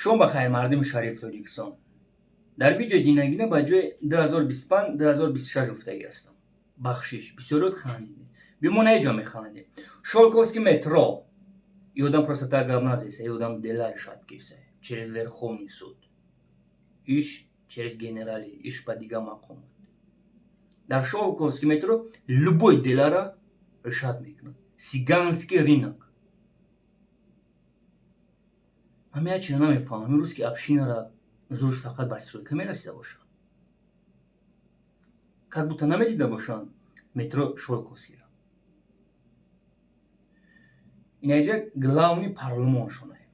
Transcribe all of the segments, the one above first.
Шумо ба хайр, мардуми шариф Тоҷикистон. Дар видеои динагина ба ҷои 2025 2026 гуфтагӣ ҳастам. Бахшиш, бисёриёт хандидед. Биё мо на ҷо механдем. Шолковский метро. И одам просто так гап назеса, и одам дела решать кеса. Через Верховный суд. Иш через генерали, иш ба дига мақомот. Дар Шолковский метро любой делара решать мекунад. Цыганский рынок. Ман як чиза намефаҳмам. Ин русский общинара зурш фақат ба стройка мерасида бошад. Как будто намедида бошанд метро Шолковскийро. Инаҷа главный парлумоншонае.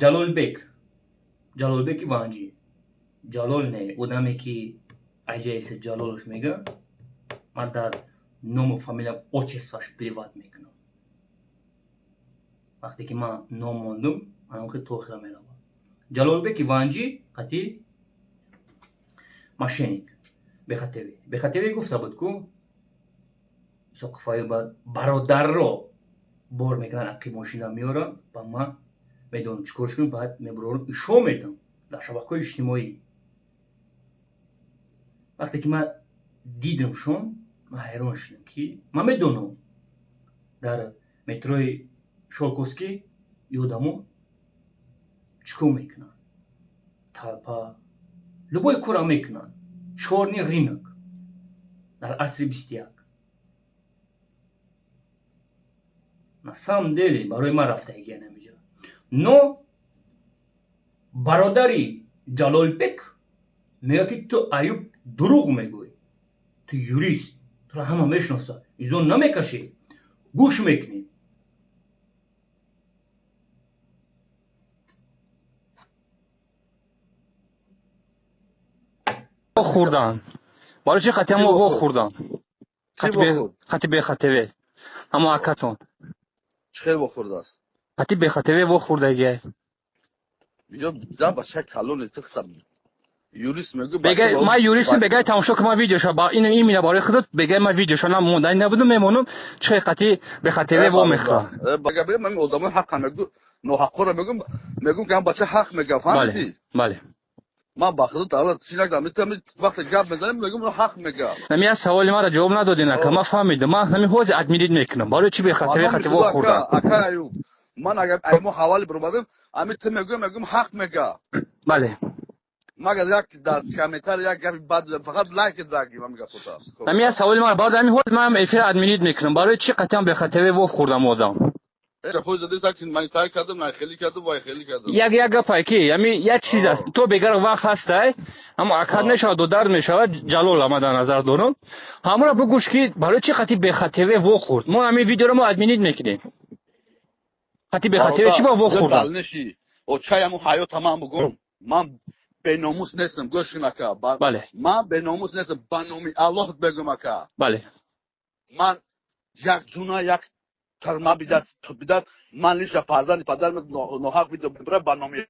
Ҷалолбек, Ҷалолбеки Ванҷӣ. Ҷалол не, одаме ки аҷаиса Ҷалолш мега, ман дар ному фамилиям отчествош плевать мекунам. Вақте ки ман ном мондум, анамхи то охира меравад. Ҷалолбеки Ванҷӣ қатъи мошенник Бехатевӣ. Бехатевӣ гуфта буд, ку Исоқофаю бародарро бор мекунанд, ақиб мошина меоранд, ба ман медонам чӣ корш кунам, баъд мебурорам, ишо метам дар шабакаҳои иҷтимоӣ. Вақте ки ман дидамшон, ман ҳайрон шудам, ки ман медонам дар метрои Шолковский и одамо чӣ кор мекунанд. Толпа любой кора мекунанд. Чёрный рынок дар асри 21. На самом деле барои ман рафтагиан ҳамиҷа. Но бародари Ҷалолбек мегӯяд, ки ту, Аюб, дурӯғ мегӯӣ. Ту юрист, туро ҳама мешиносад. Изон намекашӣ, гӯш мекунӣ. Хӯрдан. Барои чӣ қатъи мо во хӯрдан? Қатъи бехатеве. Ҳамо акатон. Чӣ хел вохӯрдааст? Қатъи бехатеве во хӯрдагиай. Ё за бача калони тихта юрист мегӯ. Бегай ман юристм, бегай тамошо кун ман видеоша ба ин имина барои худат, бегай ман видеоша на монда набудум, мемонум, чӣ хел қатъи бехатеве во мехӯрам. Бага бира, ман одамои ҳаққа мегӯ, ноҳаққоро мегӯм, мегӯм ки ҳам бача ҳақ мега, фаҳмидӣ? Бале. Ман ба худо таъала чӣ накардам, метавонам вақте гап мезанем, мегӯм ҳақ мега. Нами як саволи маро ҷавоб надодин, ака, ман фаҳмидам, ман ҳамин ҳозир адмирит мекунам. Барои чӣ бехатеве қатъи во хӯрдан? Ака Аюб, ман агар ай мо ҳавали баромадем, ами ту мегӯям, мегӯм ҳақ мега. Бале. Магар як дар комментар як гапи бад, фақат лайк заги ман гапота. Нами як саволи маро баъд ҳамин ҳозир ман эфир адмирит мекунам. Барои чӣ қатъиан бехатеве во хӯрдам одам? Як як гапае ки ами як чиз аст, то бегар вақт ҳастай, ҳамо акад мешавад, додард мешавад, Ҷалол ама дар назар дорам. Ҳамонро бигӯш, ки барои чӣ қатъи бехатеве во хӯрд? Мо ҳамин видеоро мо админит мекунем. Қатъи бехатеве чӣ ба во хӯрдам? Очай ҳамун ҳаёта ман бугум. Ман беномус нестам, гӯш кун, ака. Бале. Ман беномус нестам, ба номи Аллоҳ бегум, ака. Бале. Ман як ҷуна як тарма бидат бидат, ман лиша фарзанди падар ноҳақ бидо, ба номи